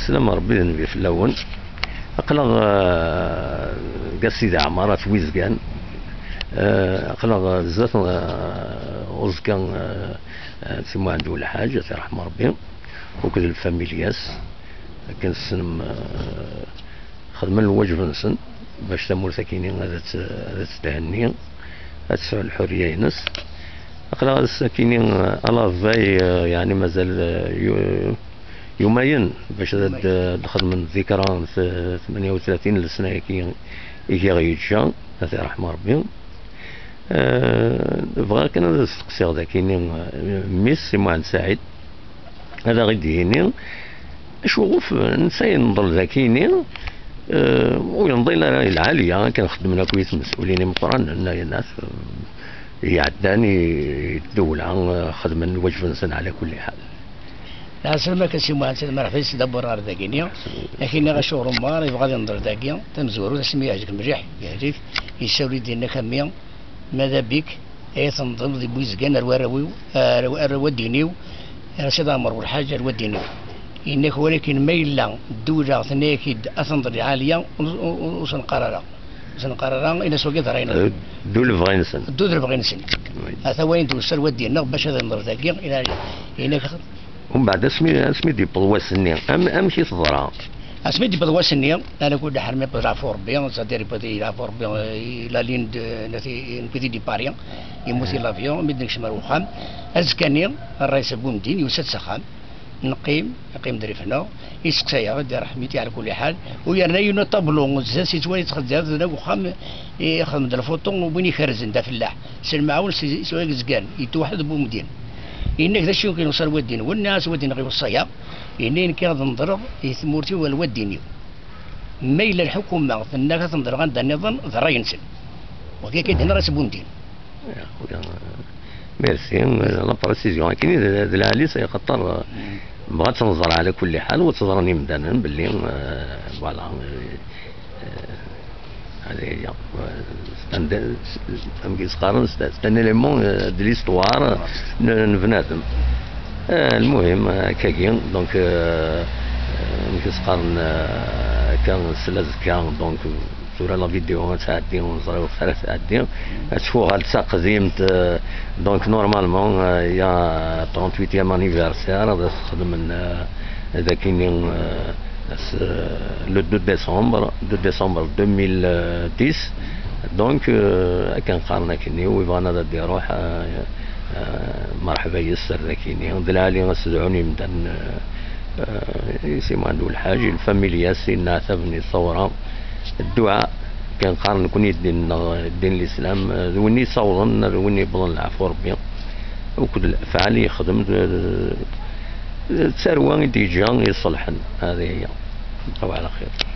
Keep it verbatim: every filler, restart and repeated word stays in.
Slam Rebbi d nnbi fell-awen. Aql-aɣ, eh, deg Sidi Ɛmer at Wizgan. Eh, aql-aɣ zdat, eh, uẓekka, eh, eh, Si Muḥend U Lḥaǧ, ad t-iṛḥem Rebbi, akked lfamilya-s, akken tessnem, eh, xedmen lwaǧeb-nsen bac tamurt-akini ad tt-, ad tt-thenni, ad tesɛu lḥurriya-ines. Aql-aɣ ass-akini, eh, à la veille, eh, yeɛni mazal, eh, yu-, yumayen bac ad, ad d-xedmen dikra n t-, tmenya u tlatin n lesna-agi i giɣ yeǧǧa, ad t-iṛḥem Rebbi. Eh, bɣiɣ kan ad steqsiɣ dagini, eh, mmi-s Si Muḥend Saɛid, ad aɣ-id-yini acuɣef netta yenḍel dagini, eh, ur yenḍil ara i lɛali, akken xeddmen akk yitmessulin imeqqranen, ayen at, eh, iɛeddan i ddewla, eh, xedmen lwaǧeb-nsen ɛla kulli ḥal. Lɛeslama kan Si Muḥend Saɛid, merḥba yes-k d'abord ɣer dagini. Akini acuɣer Umar yebɣa ad yenḍel dagi, tamezwarut asmi yeɛjeb mliḥ, yeɛjeb, yessawel-d yenna-k a mmi, ماذا بك؟ Ay tenḍel di Wizgan ar warraw-iw, ar, ar waddin-iw, ar Sidi Ɛmer U Lḥaǧ ar waddin-iw. Yenna-k walakin ma yella ddewla tenna-yak-id ad tenḍel lɛaliya, ur, ur, ur, ur s-neqqar ara. Ur s-neqqar ara, ini-as wagi d ṛṛay-nneɣ. Eh, ddu lebɣi-nsen. Ddu d lebɣi-nsen. Oui. Ata wayen d-usa ar waddin-nneɣ bac ad yenḍel dagi, yenna-k. Umbeɛd asmi, asmi d-yewweḍ wass-nni, am-, amek i teḍra? Asmi d-yewweḍ wass-nni, ala kulli ḥal mi yewweḍ leɛfu Rebbi, c'est-à-dire yewweḍ leɛfu Rebbi, eh, la ligne de, nati, nekki di départ, yemmut l'avion, mi d-nekcem ar wexxam, azekka-nni, ṛṛay-is Bumdin, yusa-d s axxam, neqqim, yeqqim-d rrif-nneɣ, yesteqsa-yaɣ-d, iṛḥem-it, ɛla kulli ḥal, u yerna yiwen uṭablu, zdat-s yettwali ttxezzir, d wexxam, ixdem-d lfuṭu, win ikerrzen d afellaḥ, s lemɛawna, s, s wayegzgan, yetweḥḥed Bumdin. Yenna-k d acu i yusan waddin-nwen, nniɣ-as waddin-nneɣ iweṣṣa-yaɣ, yenna-yi nekk ad nḍelɣ i tmurt-iw ar waddin-iw. Ma yella lḥukuma tenna-k ad tnḍelɣ anda nniḍen, d ṛṛay-nsen. Wagi akka i d-yenna Ṛays Bumdin. Ya, ya, merci, eh, la précision. Akini d, d lɛali-s, axaṭer, eh, bɣa ad tt-nẓer ɛla kulli ḥal, u ad tt-ẓren yimdanen belli, eh, voilà, eh, eh, هذه هي. C'est un, amek i s-qqaren, c'est, c'est un élément, euh, de l'histoire, euh, n, n bnadem. Eh, lmuhim, eh, akkagi, donc, eh, eh, amek i s-qqaren, eh, akka, sel azekka, donc, tura la vidéo ad tɛeddi, ur neẓri waqt ara tɛeddi, ad tuɣal d taqdimt, eh, donc, normalement, eh, il y a trente-huitième anniversaire, ad as-xedmen, eh, dagini, eh, s-, le deux décembre, deux décembre deux mille dix. Donc, euh, akken qqaren akkenni, wi bɣan ad d-iruḥ, euh, euh, merḥba yes-s ar dakini. D lɛali ad s-dɛun imdanen, euh, euh, i Si Muḥend U Lḥaǧ, i lfamilya-s, i nneɛtaben, i ṣṣawra. Dduɛa, akken qqaren nekni ddin-nneɣ, ddin n lislam, euh, d win i ssawḍen, d win i yewwḍen leɛfu Rebbi. Akked lefɛal yexdem, d, d, d tarwa i d-yeǧǧa iṣelḥen. هذه هي. بقاو على خير.